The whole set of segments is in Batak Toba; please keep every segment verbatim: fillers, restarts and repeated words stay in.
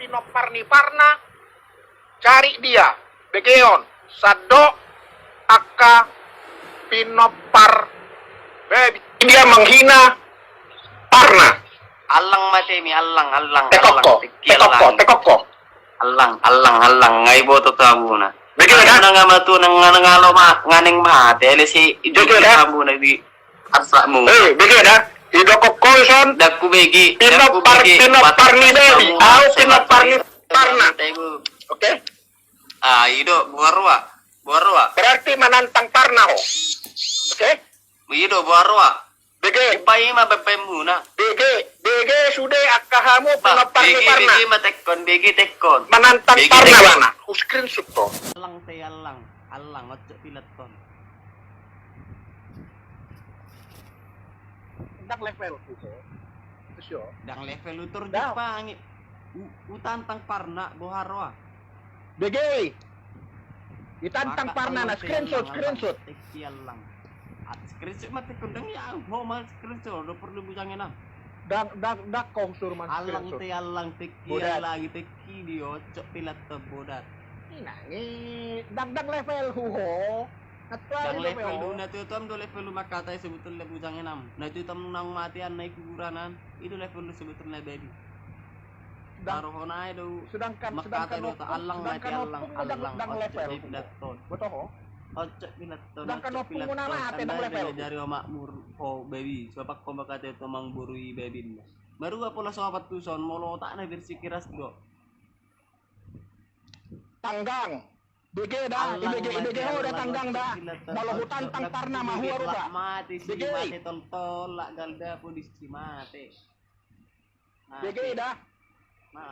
Pinompar ni Parna, cari dia, begeon, sandok angka pinompar babi. Dia menghina Parna. Allang matemi, allang, allang, allang, tekokko, tekokko, tekokko. Allang, allang, allang, nga iboto tabuna. Bege da? Nang ama tu nang nang alo ma nganeng mate, ale si ijo tabuna di arsakmu. Eh, bege da? Idokokko son. Dakku bege, pinompar, pinompar ni babi. Au pinompar ni Parna. Oke? Ah, ido, buarua. Buarua. Berarti menantang Parna ho. Oke? Ido, buarua. Bege. Upai ma bepemuna. Bege, bege sude angka hamu pinompar ni Parna. Bege ma tekkon, bege tekkon. Menantang Parna bana. Ku screenshot to. Allang te allang, allang, oncok pilaton. Ndang level ku ho. Ndang level utor jepang. Utantang Parna boha roa. Bege. Itantang Parna na screenshot, screenshot. Teki allang. Screenshot mate kondang ya, ho ma screenshot, do perlu bujangen am. Ndang, ndang, ndang ko suru man screenshot. Allang te allang teki allang teki di oncok pilaton bodat. Inangi, ndang, ndang level hu ho. Ndang level hu, na tu tom do level hu mangkatai sebetulna bujangen am. Na tu tom nang matean na i kuburan an. Ido level hu sebetulna babi. Taruhon aja do. Sedangkan, sedangkan allang mate allang, allang, ndang level hu. Boto ho? Oncok pilaton, oncok pilaton. Sedangkan ompung muna mate ndang level hu. Jari omakmu ho babi, sopak ho mangkatai tu amangboru i babinna. Marua pola sopat tu son, molo otakna bersikeras do. Tanggang. Bege da, ibege, ibege ho da tanggang da. Molo hutantang Parna ma hua rupa. Bege. Mate toltol, lak gal da polisi mate. Bege da.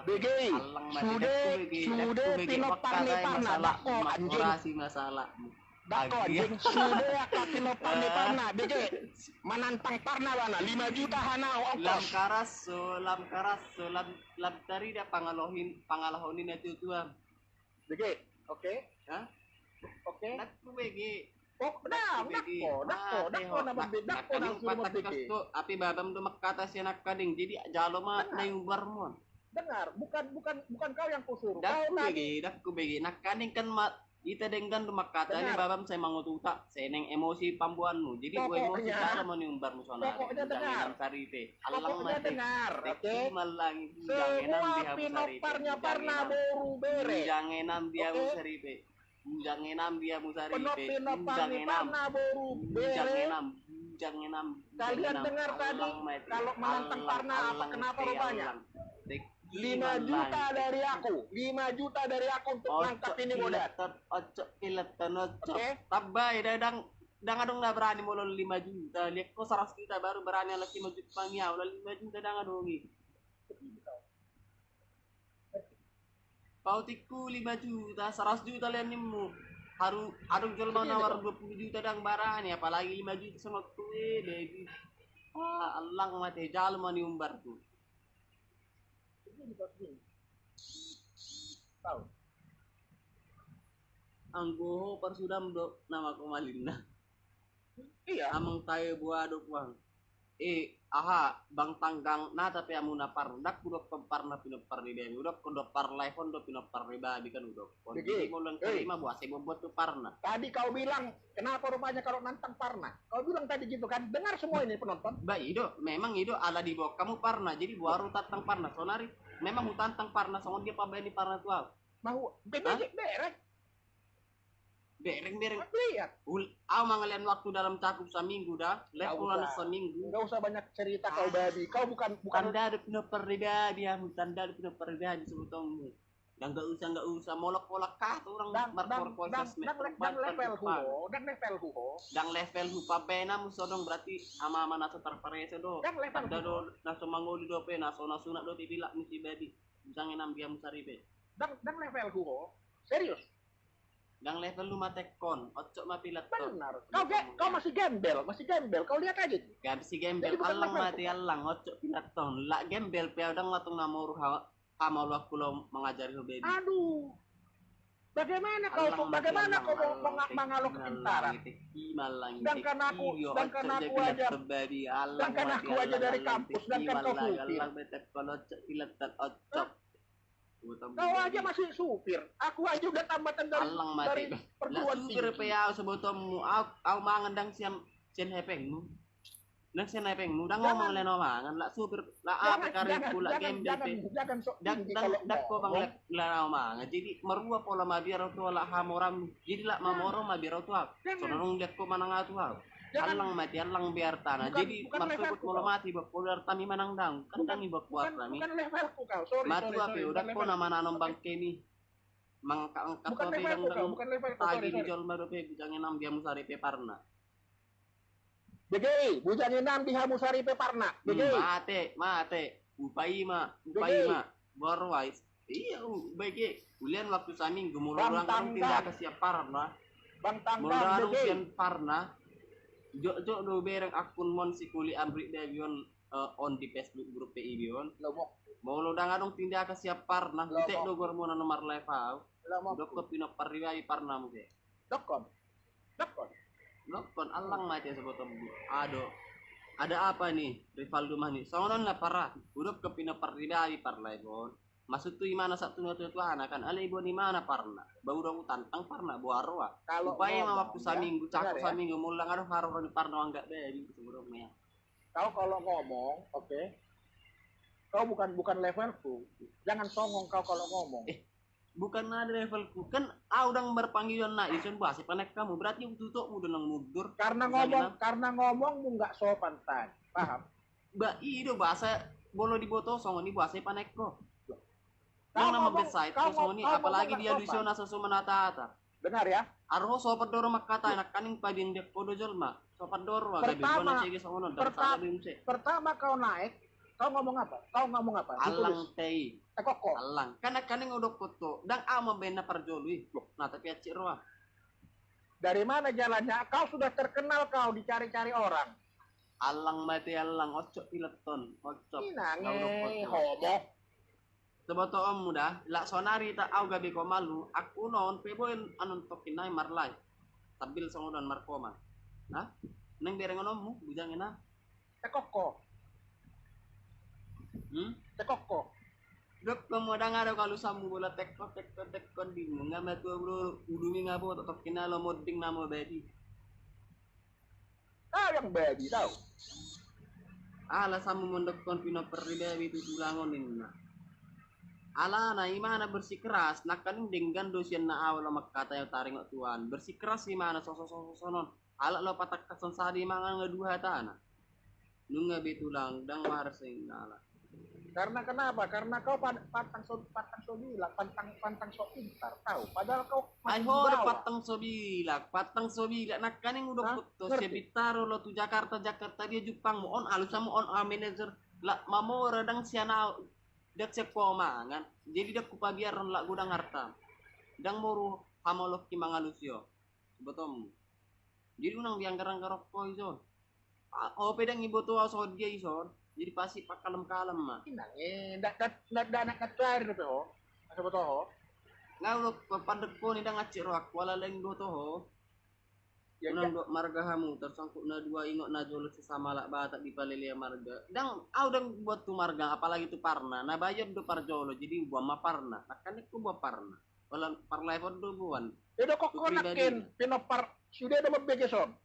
Bege. Sude, sude pinompar ni Parna. Dakko anjing. Dakko anjing. Sude angka pinompar ni Parna. Bege. Menantang Parna bana. Lima juta hana ongkos. Lam karaso, lam karaso, lam, lam tarida pangalaho ni, pangalaho ni na tutua. Bege, oke. Hah? Oke. Ndang ku bege. Oh, ndang, ndang ko, ndang ko, ndang ko na mambege, ndang ko na suru mambege. Ape babam do mangkata sian angka ding, jadi jalo ma na iumbarmu on. Dengar, bukan, bukan, bukan kau yang kusuruh. Ndang ku bege, ndang ku bege. Nangkaning kan ma, ita denggan do mangkata ni babam sai mangututa, sai neng emosi pamboanmu. Jadi hu emosi jalo ma na iumbarmu sonari. Pokoknya dengar. Allang mate. Pokoknya dengar, oke? Semua pinomparnya Parna boru bere. Bujang enam dia musaripe. Bujang enam dia musaripe. Bujang enam. Bujang enam. Bujang enam. Kalian dengar tadi, kalau menantang Parna apa, kenapa rupanya? Lima juta dari aku. Lima juta dari aku untuk nangkap ini bodat. Oncok pilaton, oncok. Oke? Tambai, da, ndang, ndang adong na berani molo lima juta. Lihat ko seratus juta baru berani alas lima juta pangiau. Lah lima juta ndang adong i. Pautangku lima juta, seratus juta lean nimmu. Haru, adong jolma nawar dua puluh juta ndang berani, apalagi lima juta sama tu, eh, baby. Ah, allang mate, jalo ma na iumbarmu. Anggo ho parsudam do nama ko malinna. Iya. Amang tae buah do puang. Eh, aha, bang tanggang na tapi amuna Parna, hudokkon Parna pinompar ni babi, hudokkon do parlaehon do pinompar ni babi kan hudokkon. Jadi molo nang kalima buah sai buat tu Parna. Tadi kau bilang kenapa rupanya kalau nantang Parna? Kau bilang tadi gitu kan? Dengar semua ini penonton. Ba ido, memang ido ala dibawa kamu Parna. Jadi baru tantang Parna. Sonari memang hutantang Parna songon dia pambaen ni Parna tu au. Mau bebek bereng. Bereng bereng. Lihat. Au mangalean waktu dalam cakup saminggu da. Level seminggu. Enggak usah banyak cerita kau babi. Kau bukan, bukan. Tanda ada pinompar ni babi, amu tanda ada pinompar ni babi sebetulmu. Ndang, nggak usah, nggak usah molok-molok kah tu orang. Ndang, ndang, ndang level hu ho, ndang level hu ho. Ndang level hu, pambaenanmu so adong berarti ama-ama na so tarparese do. Ndang level hu ho. Tanda do na so mangoli dope, na so na sunat do tibilak musi babi. Bujang enam dia musaripe. Ndang, ndang level hu ho. Serius. Ndang level hu matekkon, oncok ma pilaton. Benar. Kau ge-, kau masih gembel, masih gembel. Kau lihat aja itu. Masih gembel, allang mate allang, oncok pilaton. Lak gembel pe au ndang latung na moru ha-, hamaluanku laho mangajari ho babi. Aduh. Bagaimana kau, bagaimana kau mau menga-, mengalau kepintaran? Sedangkan aku, sedangkan aku aja, sedangkan aku aja dari kampus, sedangkan kau hukum. Allang mate allang, oncok pilaton, oncok. Kau aja masih supir. Aku aja udah tamatan dari, Allang mate. Dari perguruan tinggi. Lah supir pe au, sebotolmu. Au, au mangan ndang sian, sian hepengmu. Ndang sian hepengmu, ndang ngomong leno mangan, lah supir, lah apa karetku, lah gembel pe. Jangan, jangan, jangan sok tinggi kalau ngomong. Ndang, ndang, ndang ho bang, lah, lah mangan. Jadi marua pola mabiar au tu, lah hamoram. Jadi lah mamoro mabiar au tu au. Jangan. Songon on dianggo manang au tu au. Jangan. Allang mate, allang be artana. Bukan, jadi bukan levelku kau. Marsubut molo mate iba, pola artami manang ndang. Kan ndang iba kuat nami. Bukan, bukan levelku kau. Sorry, sorry, sorry. Matua pe, udah kau nama nanom bangkemi. Mangangkat-angkat dope, bukan levelku kau, bukan levelku, sorry, sorry. Tagi ni jolma dope, bujang enam di hamu saripe parna. Bege i, bujang enam di hamu saripe parna. Bege i. Hmm, mate, mate. Upaima, upaima. Bege i. Borwais. Iya, u-, bege. Ulian waktu saminggu, molo ndang adong tindakan siap parna. Bang Tanggang, bege i. Molo ndang adong sian parna. Jok, jok do bereng akun mon si kuli amrik de bion. Eh, on di Facebook grup P I B on. Lomo. Molo ndang adong tindakan siap parna, lomo. Hutek do goarmuna na marlive au. Lomo. Dokkon pinompar ni babi parna muse. Dokkon. Dokkon. Dokkon, allang mate sebotolmu. Ado. Ada apa nih? Rivaldo Mani. Songon on na parna. Hudokkon pinompar ni babi parna ibon. Maksud tu imana sahat tu na tua-tuana kan. Alai ibon imana parna. Ba udah hutantang parna, boha roha. Upaima waktu saminggu, cakap saminggu, molo ndang adong haroro ni parna, anggap babi, sebotolmu ya. Kau kalau ngomong, oke. Kau bukan, bukan levelku. Jangan songong kau kalau ngomong. Eh, bukan ada levelku. Kan au ndang marpanggilan na ison, boha sai panaek hamu. Berarti tutokmu do nang mundur. Karena ngomong, karena ngomongmu nggak sopan tadi. Paham? Ba, i do bahasa, molo diboto songon i, boha sai panaek ho. Ndang na mambesai songon i, apalagi dialusi ho na so suman hata-hata. Benar ya? Aro ho sopan do ro mangkatai, nangkaning pabiang dianggo do jolma. Sopan do ro, gabe dua na sege songon on, ndang sada be muse. Pertama kau naik, kau ngomong apa? Kau ngomong apa? Allang tei. Tekokko. Allang. Kan nangkaning hudokkon tu, ndang au mambaen na parjolo i. Loh. Na tapi ancik roha. Dari mana jalannya? Kau sudah terkenal kau dicari-cari orang. Allang mate allang, oncop pileton, oncop. Inang e, homo. Sebotolmu da, lak sonari ta au gabe komalu, aku non pe boi anon tokkin nai marlai. Sambil songon on markoma. Nah, nang berengononmu, bujang ina. Tekokko. Hmm? Tekokko. Dokkon molo ndang adong alusanmu bola tekko, tekko, tekko, di munga matua bro, ulumi nga boto tokkin na lo moding namo badi. Kau yang babi tau. Alasanmu mandokkon pinompar ni babi tu tulang on ninna. Alana imana bersikeras, nangkaning denggan do sian na awal mangkatai taringot tuan. Bersikeras imana sosososonon. Alak lo patangkas on sada imana nga dua hatana. Nunga be tulang, ndang marasing nala. Karena kenapa? Karena kau pantang so, pantang so bilak, pantang, pantang so pintar, tahu. Padahal kau masih di bawah. Ai ho, pantang so bilak, pantang so bilak. Nangkaning udah putus ya, pintar lo tu Jakarta, Jakarta dia jumpangmu on, alusanmu on, a manajer. Lak mamora ndang sian au, ndang sian ho mangan. Jadi ndang hupabiaron lak godang arta. Ndang moru hamolokki mangalusi ho. Sebotolmu. Jadi unang dianggar-anggar ho ison. Ho pe ndang iboto au songon dia ison. Jadi pasti pangkalem-kalem ma. Inang e, ndak, ndak, ndak, ndak anak natuari dope ho. Asa boto ho. Nga ulo pandek ho ni ndang ancik rohangku ala ndang boto ho. Unang dok marga hamu, tersangkut na dua ingot na jolo sesama lak Batak dipalelea marga. Ndang, au ndang buat tu marga, apalagi tu parna. Na bayon do parjolo, jadi buan ma parna. Nangkaning hubuan parna. Wala parlaion do buan. Ido kok konakin pinompar sude do mambege son.